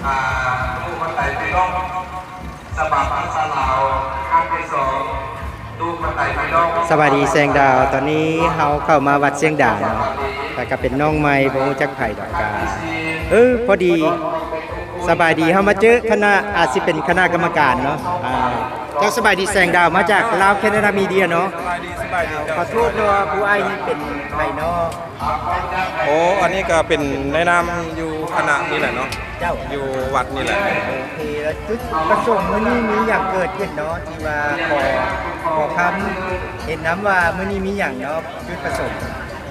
ອ່າ ຕູ້ພະໄຕປິດົກ ສະບັບພາສາລາວ ຄັ້ງທີສອງ ຕູ້ພະໄຕປິດົກ. ສະບາຍດີແສງດາວ, ຕອນນີ້ເຮົາເຂົ້າມາວັດຊຽງດາວເນາະ, ແຕ່ກໍເປັນນ້ອງໃໝ່ ບໍ່ຮູ້ຈັກໃຜດອກ. ກະ ເອີ ພໍດີ ສະບາຍດີ, ເຮົາມາເຈີຄະນະ ອາດຊິເປັນຄະນະກຳມະການເນາະ. ອ່າ ເຈົ້າ ສະບາຍດີແສງດາວ, ມາຈາກລາວແຄນາດາມີເດຍເນາະ. ສະບາຍດີ ສະບາຍດີ. ຂໍໂທດເນາະ ຜູ້ອ້າຍນີ້ເປັນໃຜເນາະ? ໂອ້ ອັນນີ້ກໍເປັນນາຍໜາມຢູ່ຄະນະນີ້ແຫຼະເນາະ. ເຈົ້າ ຢູ່ວັດນີ້ແຫຼະ. ໂອເຄ ແລ້ວຈຸດປະສົງມື້ນີ້ມີຫຍັງເກີດຂຶ້ນເນາະ ທີ່ວ່າຂໍ ຂໍຄຳເຫັນນຳວ່າມື້ນີ້ມີຫຍັງເນາະ ຈຸດປະສົງ?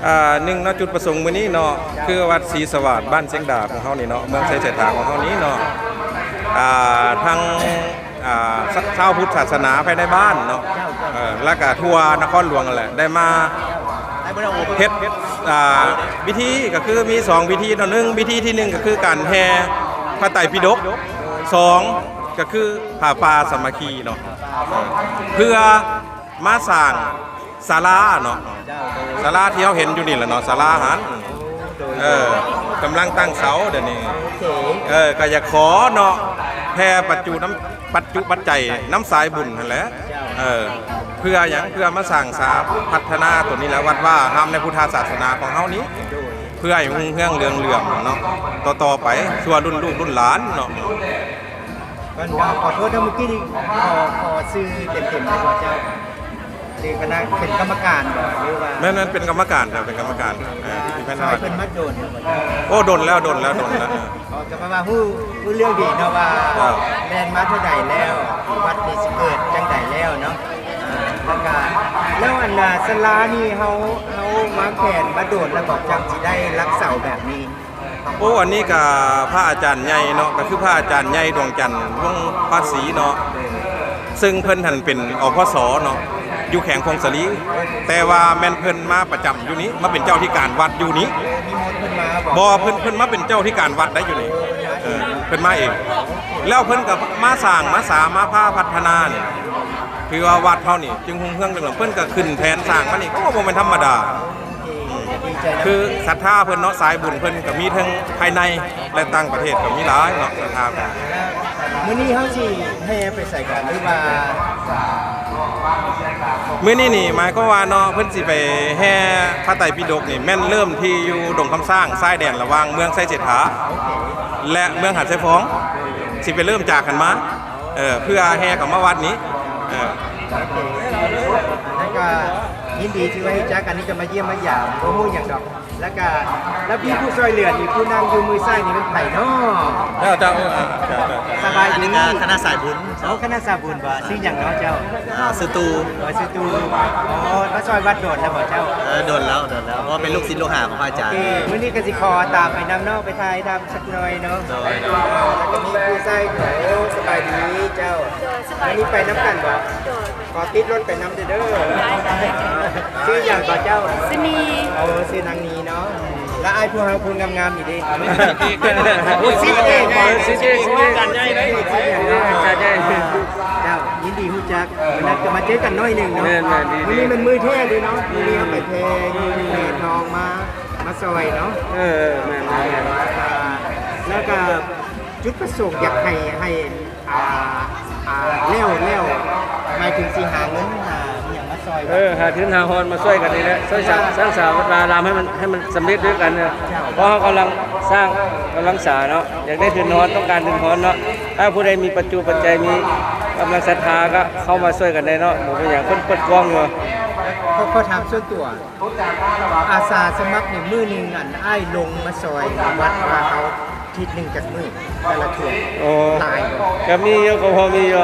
ອ່າ ໜຶ່ງເນາະ ຈຸດປະສົງມື້ນີ້ເນາະ ເຈົ້າ ຄືວັດສີສະຫວາດ ບ້ານຊຽງດາຂອງເຮົານີ້ເນາະ ເມືອງໄຊເສດຖາຂອງເຮົານີ້ເນາະ, ອ່າ ທາງ ອ່າ ຊ- ຊາວພຸດສາສະໜາພາຍໃນບ້ານເນາະ ເອີ ແລ້ວກະທົ່ວນະຄອນຫຼວງຫັ້ນແຫຼະ ໄດ້ມາເຮັດ ອ່າ ພິທີ ກໍຄືມີສອງພິທີເນາະ. ໜຶ່ງ ພິທີທີໜຶ່ງ ກໍຄືການແຫ່ພະໄຕປິດົກ, ສອງ ກໍຄືຜ້າປ່າສາມັກຄີເນາະ ເພື່ອມາສ້າງສາລາເນາະ, ສາລາທີ່ເຮົາເຫັນຢູ່ນີ້ແຫຼະເນາະ ສາລາຫັ້ນ. ໂດຍ ເອີ ກຳລັງຕັ້ງເສົາດຽວນີ້. ໂອເຄ ເອີ ກໍຢາກຂໍເນາະ ແຜ່ປັດຈຸນຳ ປັດຈຸປັດໄຈນຳສາຍບຸນຫັ້ນແຫຼະ. ເຈົ້າ ເອີ ເພື່ອຫຍັງ? ເພື່ອມາສ້າງສາພັດທະນາຕົວນີ້ແຫຼະ ວັດວາອາຮາມໃນພຸດທະສາສະໜາຂອງເຮົານີ້ ໂດຍ ເພື່ອໃຫ້ຮຸ່ງເຮືອງເຫຼືອງເຫຼືອມເນາະ ຕໍ່ໆໄປ ຊົ່ວລຸ້ນລູກລຸ້ນຫຼານເນາະ. ກ່ອນ ຂໍໂທດເນາະ ມື້ກີ້ນີ້ ຂໍ ຂໍຊື່ເຕັມໆໄດ້ບໍ່ເຈົ້າ? ເປັນຄະນະ ເປັນກຳມະການບໍ່ ຫຼືວ່າ? ແມ່ນໆ ເປັນກຳມະການ ເປັນກຳມະການ. ເອີ ຊ່ອຍເພິ່ນມາດົນແລ້ວບໍ່? ໂອ້ ດົນແລ້ວ ດົນແລ້ວ ດົນແລ້ວ. ອໍ ກໍແປວ່າຮູ້ ຮູ້ເລື່ອງດີເນາະວ່າ ເຈົ້າ ແລ່ນມາເທົ່າໃດແລ້ວ ວັດນີ້ຊິເກີດຈັ່ງໃດແລ້ວເນາະ. ອ່າ ແລ້ວກະ ແລ້ວອັນນ່າ ສາລານີ້ເຮົາ ເຮົາວາງແຜນມາດົນແລ້ວບໍ່ ຈັ່ງຊິໄດ້ຫຼັກເສົາແບບນີ້? ໂອ້ ອັນນີ້ກະພະອາຈານໃຫຍ່ເນາະ ກໍຄືພະອາຈານໃຫຍ່ດວງຈັນ ວົງພາສີເນາະ ເຊິ່ງເພິ່ນຫັ້ນເປັນ ອພສ ເນາະ ຢູ່ແຂວງຜົ້ງສາລີ, ແຕ່ວ່າແມ່ນເພິ່ນມາປະຈຳຢູ່ນີ້ ມາເປັນເຈົ້າທິການວັດຢູ່ນີ້. ບໍ່ ເພິ່ນ ເພິ່ນມາເປັນເຈົ້າທິການວັດໄດ້ຢູ່ນີ້. ເອີ ເພິ່ນມາເອງ ແລ້ວເພິ່ນກໍມາສ້າງມາສາມາພາພັດທະນານີ້ ຖືວ່າວັດເຮົານີ້ຈຶ່ງຮຸ່ງເຮືອງເລື່ອງເຫຼືອມ. ເພິ່ນກໍຂຶ້ນແຜນສ້າງມານີ້ ກໍບໍ່ແມ່ນທຳມະດາ. ຄືສັດທາເພິ່ນເນາະ ສາຍບຸນເພິ່ນກໍມີທັງພາຍໃນ ແລະ ຕ່າງປະເທດກໍມີຫຼາຍເນາະ ສັດທາ. ມື້ນີ້ເຮົາຊິແຫ່ໄປໃສກັນ ຫຼືວ່າ? ມື້ນີ້ນີ້ ໝາຍຄວາມວ່າເນາະ ເພິ່ນຊິໄປແຫ່ພະໄຕປິດົກນີ້ ແມ່ນເລີ່ມທີ່ຢູ່ດົງຄຳຊ້າງ ຊາຍແດນລະຫວ່າງເມືອງໄຊເສດຖາ ໂອເຄ ແລະ ເມືອງຫາດຊາຍຟອງ ຊິໄປເລີ່ມຈາກຫັ້ນມາ. ເອີ ເພື່ອແຫ່ເຂົ້າມາວັດນີ້. ເອີ ແລ້ວກໍຍິນດີທີ່ໄດ້ຮູ້ຈັກກັນ ນີ້ກໍມາຢ້ຽມມາຢາມ ບໍ່ຮູ້ຫຍັງດອກ. ແລ້ວກໍ ແລ້ວມີຜູ້ຊ່ວຍເຫຼືອນີ້ ຜູ້ນັ່ງຢູ່ມືຊ້າຍນີ້ແມ່ນໃຜເນາະ? ເຈົ້າ ເຈົ້າ ເອີ ເຈົ້າ ເຈົ້າ ສະບາຍດີ. ອັນນີ້ກໍຄະນະສາຍບຸນ. ໂອ້ ຄະນະສາຍບຸນບໍ່? ຊື່ຫຍັງເນາະເຈົ້າ? ອ່າ ຊື່ຕູ້. ເອີ ຊື່ຕູ້. ອໍ ມາຊ່ອຍວັດດົນແລ້ວບໍ່ເຈົ້າ? ເອີ ດົນແລ້ວ ດົນແລ້ວ ເພາະວ່າເປັນລູກສິດລູກຫາຂອງພະອາຈານ. ໂອເຄ ມື້ນີ້ກໍຊິຂໍຕາມໄປນຳເນາະ ໄປຖ່າຍທຳ ໜ້ອຍເນາະ. ໂດຍ ເອີ ແລ້ວກໍມີຜູ້ຊາຍ. ໂອ້ ສະບາຍດີເຈົ້າ. ໂດຍ ສະບາຍດີ. ມື້ນີ້ໄປນຳກັນບໍ່? ໂດຍ. ຂໍຕິດລົດໄປນຳເດີ. ໄດ້ ໄດ້. ຊື່ຫຍັງກໍເຈົ້າ? ຊື່ນີ. ໂອ້ ຊື່ນາງນີເນາະ. ແລ້ວອ້າຍພວກເຮົາຜູ້ງາມໆນີ້ເດ້? ໂອ້ ສິດເອງ. ເອີ ສິດເອງ ສິດເອງ ການໃຫຍ່ເດ້. ການໃຫຍ່. ເຈົ້າ ຍິນດີຮູ້ຈັກ. ມື້ນັ້ນກໍມາເຈີກັນໜ້ອຍໜຶ່ງເນາະ. ແມ່ນໆ ດີໆ. ມື້ນີ້ແມ່ນມື້ແທ້ເດ້ເນາະ. ມື້ນີ້ເຮົາໄປແຜ່ຢູ່ແຜ່ທອງມາ ມາຊ່ອຍເນາະ. ເອີ ແມ່ນໆໆ. ອ່າ ແລ້ວກໍຈຸດປະສົງຢາກໃຫ້ ໃຫ້ ອ່າ ອ່າ ແລ້ວ ແລ້ວ ໝາຍເຖິງຊິຫາເງິນ ຫາອີ່ຫຍັງມາຊ່ອຍ. ເອີ ຫາທຶນຫາຮອນມາຊ່ວຍກັນນີ້ແຫຼະ ຊ່ວຍສ້າງ ສ້າງສາວັດວາອາຣາມໃຫ້ມັນ ໃຫ້ມັນສຳເລັດດ້ວຍກັນເນາະ. ເຈົ້າ ເພາະເຮົາກຳລັງສ້າງ ກຳລັງສາເນາະ ຢາກໄດ້ທຶນຮອນ ຕ້ອງການທຶນຮອນເນາະ. ຖ້າຜູ້ໃດມີປັດຈຸປັດໄຈ ມີກຳລັງສັດທາ ກໍເຂົ້າມາຊ່ວຍກັນໄດ້ເນາະ ບໍ່ເປັນຫຍັງ ເພິ່ນເປີດກວ້າງຢູ່. ຂໍ ຂໍຖາມສ່ວນຕົວ ອາສາສະໝັກນີ້ ມື້ໜຶ່ງນັ້ນ ອ້າຍລົງມາຊ່ອຍວັດວາເຮົາ ທິດໜຶ່ງຈັກມື້ ແຕ່ລະເທື່ອ? ໂອ້ ຫຼາຍບໍ່? ກໍມີຢູ່ ກໍພໍມີຢູ່.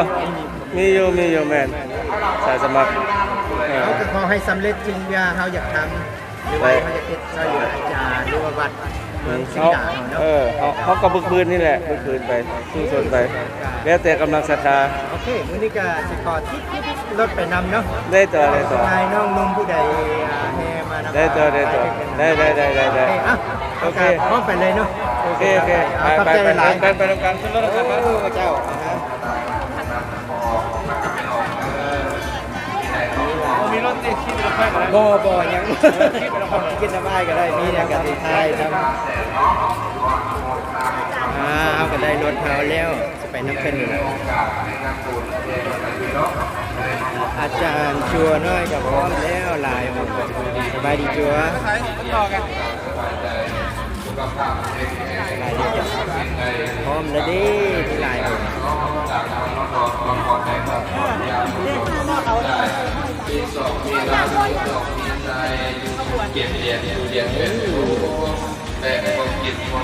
ມີຢູ່ ມີຢູ່ ມີຢູ່ ແມ່ນ ອາສາສະໝັກ. ເອີ ເຮົາກໍຂໍໃຫ້ສຳເລັດສິ່ງທີ່ເຮົາຢາກທຳ ຫຼືວ່າເຮົາຢາກເຮັດຊ່ອຍເຫຼືອອາຈານ ຫຼືວ່າວັດເມືອງສິງດາເຮົາເນາະ. ເອີ ເຮົາ ເຮົາກໍບຶກບືນນີ້ແຫຼະ ບຶກບືນໄປ ສູ້ຊົນໄປ ແລ້ວແຕ່ກຳລັງສັດທາ. ໂອເຄ ມື້ນີ້ກໍຊິຂໍຕິດລົດໄປນຳເນາະ. ໄດ້ຕົວະ ໄດ້ຕົວະ. ອ້າຍນ້ອງໜຸ່ມຜູ້ໃດ ອ່າ ແຫ່ມານຳ ໄດ້ຕົວະ ໄດ້ຕົວະ. ໄດ້ ໄດ້ ໄດ້ ໄດ້ ໄດ້. ໂອເຄ ເອົາ ໂອເຄ ກໍພ້ອມໄປເລີຍເນາະ. ໂອເຄ ໂອເຄ ໄປ ຂອບໃຈຫຼາຍ ໄປ ໄປນຳກັນ ຂຶ້ນລົດນຳກັນ ເອີ ເຈົ້າ. ບໍ່ ບໍ່ ຍັງ ກິນນ້ຳອ້າຍກໍໄດ້ ມີຫຍັງກໍຊິຖ່າຍນຳ. ອ່າ ເຮົາກໍໄດ້ ລົດເຮົາແລ້ວ ຊິໄປນຳເພິ່ນນີ້ລະ. ອາຈານຈົວນ້ອຍກໍພ້ອມແລ້ວ ຫຼາຍ. ສະບາຍດີຈົວ. ພ້ອມແລ້ວເດ້ ມີຫຼາຍຄົນ.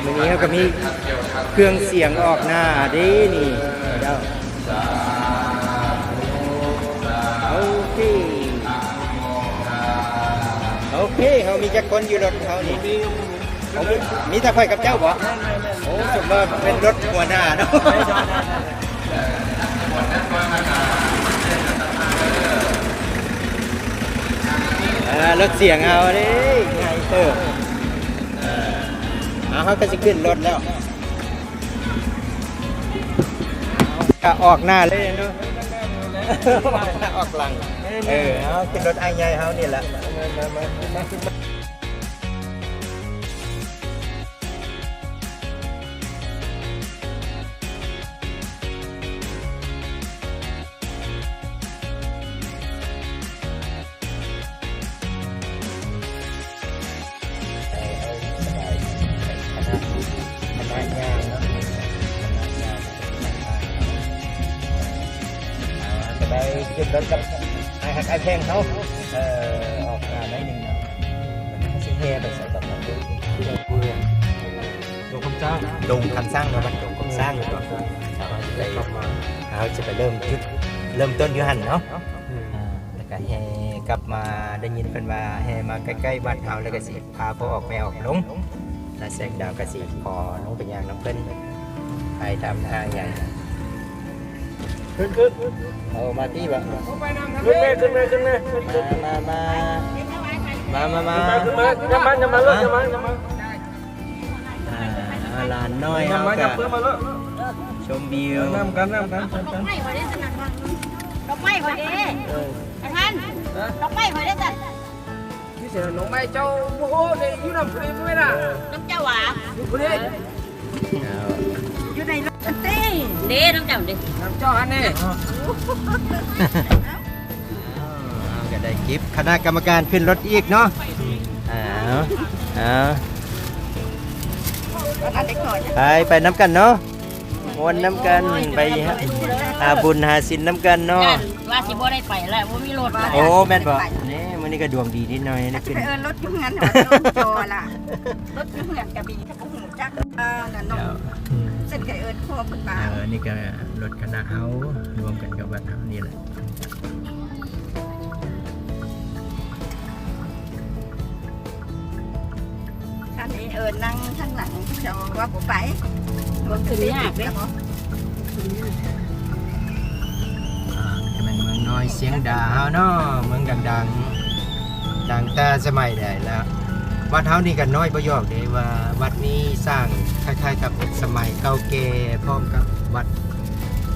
ມື້ນີ້ເຮົາກໍມີເຄື່ອງສຽງອອກໜ້າເດ້ນີ້ເຈົ້າ. ໂອເຄ ໂອເຄ ເຮົາມີຈັກຄົນຢູ່ລົດເຮົານີ້? ມີ ມີແຕ່ຂ້ອຍກັບເຈົ້າບໍ? ໂອ້ ສົມວ່າເປັນລົດຫົວໜ້າເນາະ. ເອີ ລົດສຽງເຮົາເດ້ ໃຫຍ່ເຕີບ. ເອີ ເຮົາກໍຊິຂຶ້ນລົດແລ້ວ ກະອອກໜ້າເລີຍເນາະ ອອກຫຼັງ. ເອີ ເຮົາຂຶ້ນລົດອ້າຍໃຫຍ່ເຮົານີ້ລະ. ໄດ້ຂຶ້ນລົດກັບອ້າຍຮັກອ້າຍແພງເຮົາ ເອີ ອອກມາໜ້ອຍໜຶ່ງເນາະ ມັນຊິແຫ່ໄປໃສຕໍ່? ດົງຄຳຊ້າງ ດົງຄຳຊ້າງເນາະ ບ້ານດົງຄຳຊ້າງເນາະ. ເຮົາຈະໄປ ເຮົາຈະໄປເລີ່ມຈຸດເລີ່ມຕົ້ນຢູ່ຫັ້ນເນາະ. ອືມ ອ່າ ແລ້ວກະແຫ່ກັບມາ ໄດ້ຍິນເພິ່ນວ່າແຫ່ມາໃກ້ໆວັດເຮົາ ແລ້ວກະຊິ ພາພໍ່ອອກແມ່ອອກລົງ ແລະ ແສງດາວກະຊິຂໍລົງໄປຍ່າງນຳເພິ່ນ ໄປຕາມທາງໃຫຍ່. ຂຶ້ນ ຂຶ້ນ ເອົາມາທີ່ບະ ຂຶ້ນແມ່ ຂຶ້ນແມ່ ຂຶ້ນແມ່ ມາ ມາ ມາ ມາ ມາ ມາ ຂຶ້ນມາ ຍ່າງມາ ຍ່າງມາ ລົດ ຍ່າງມາ ຍ່າງມາ. ອ່າ ຫຼານນ້ອຍເຮົາກະຊົມວິວ ນຳກັນ ນຳກັນ ນຳກັນ. ດອກໄມ້ຂ້ອຍເດ້ ເອີ ອາຈານ ດອກໄມ້ຂ້ອຍເດ້ຊັ້ນ. ຢູ່ໃສດອກໄມ້ເຈົ້າ? ບໍ່ຮູ້ເດ້ ຢູ່ນຳຜູ້ໃດບໍ່ແມ່ນນະ? ນຳເຈົ້າຫວາ? ຢູ່ຜູ້ໃດ? ຢູ່ໃນລົດເດ້ ເດ້ນຳເຈົ້າເດ້ ນຳເຈົ້າຫັ້ນເດ້. ເຮົາກໍໄດ້ເກັບຄະນະກຳມະການຂຶ້ນລົດອີກເນາະ. ເອົາ ເອົາ ໄປ ໄປນຳກັນເນາະ. ມ່ວນນຳກັນ ໄປຫາບຸນຫາສິນນຳກັນເນາະ. ຢ້ານວ່າຊິບໍ່ໄດ້ໄປລະ ບໍ່ມີລົດລະ. ໂອ້ ແມ່ນບໍ່? ນີ້ ມື້ນີ້ກໍດວງດີນິດໜ້ອຍ ໄດ້ຂຶ້ນ ເອີ້ນລົດຢູ່ເຮືອນ ແຕ່ວ່າຈອລະ ລົດຢູ່ເຮືອນກໍມີ ກໍບໍ່ຮູ້ຈັກ ເອີ ນັ້ນເນາະ. ເຈົ້າ ເຊັ່ນກໍເອີ້ນພໍ່ເພິ່ນມາ. ເອີ ນີ້ກໍລົດຄະນະເຮົາ ລວມກັນກັບວັດເຮົານີ້ແຫຼະ. ຄັນນີ້ເອີ້ນນັ່ງທາງຫຼັງ ເຈົ້າວ່າບໍ່ໄປ ບໍ່ຂຶ້ນຍາກເດ້. ອ່າ ແມ່ນເມືອງນ້ອຍຊຽງດາເຮົາເນາະ ເມືອງດັງໆ ຕັ້ງແຕ່ສະໄໝໃດແລ້ວ. ວັດເຮົານີ້ກໍນ້ອຍບໍ່ຢອກເດ້ ວ່າວັດນີ້ສ້າງຄ້າຍໆກັບສະໄໝເກົ່າແກ່ພ້ອມກັບວັດ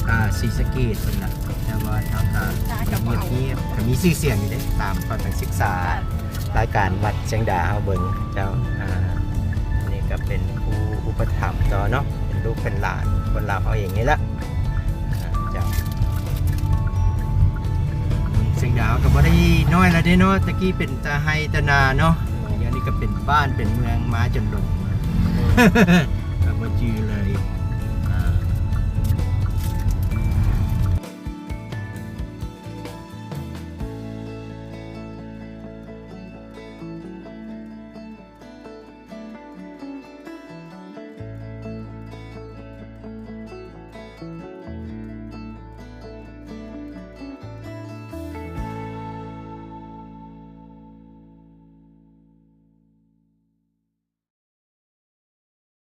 ອ່າ ສີສະເກດພຸ້ນລະ. ແຕ່ວ່າເຮົາກໍ ກໍງຽບໆ ກໍມີຊື່ສຽງຢູ່ເດ້ ຕາມຂ້ອຍໄປສຶກສາລາຍການວັດຊຽງດາເຮົາເບິ່ງເຈົ້າ. ອ່າ ອັນນີ້ກໍເປັນຜູ້ອຸປະຖຳຕໍ່ເນາະ ເປັນລູກເປັນຫຼານຄົນລາວເຮົາເອງນີ້ລະ. ອ່າ ເຈົ້າ ຊຽງດາເຮົາກໍບໍ່ໄດ້ນ້ອຍລະເດ້ເນາະ ແຕ່ກີ້ເປັນແຕ່ໄຮ່ແຕ່ນາເນາະ ດຽວນີ້ກໍເປັນບ້ານເປັນເມືອງມາຈົນດົນ.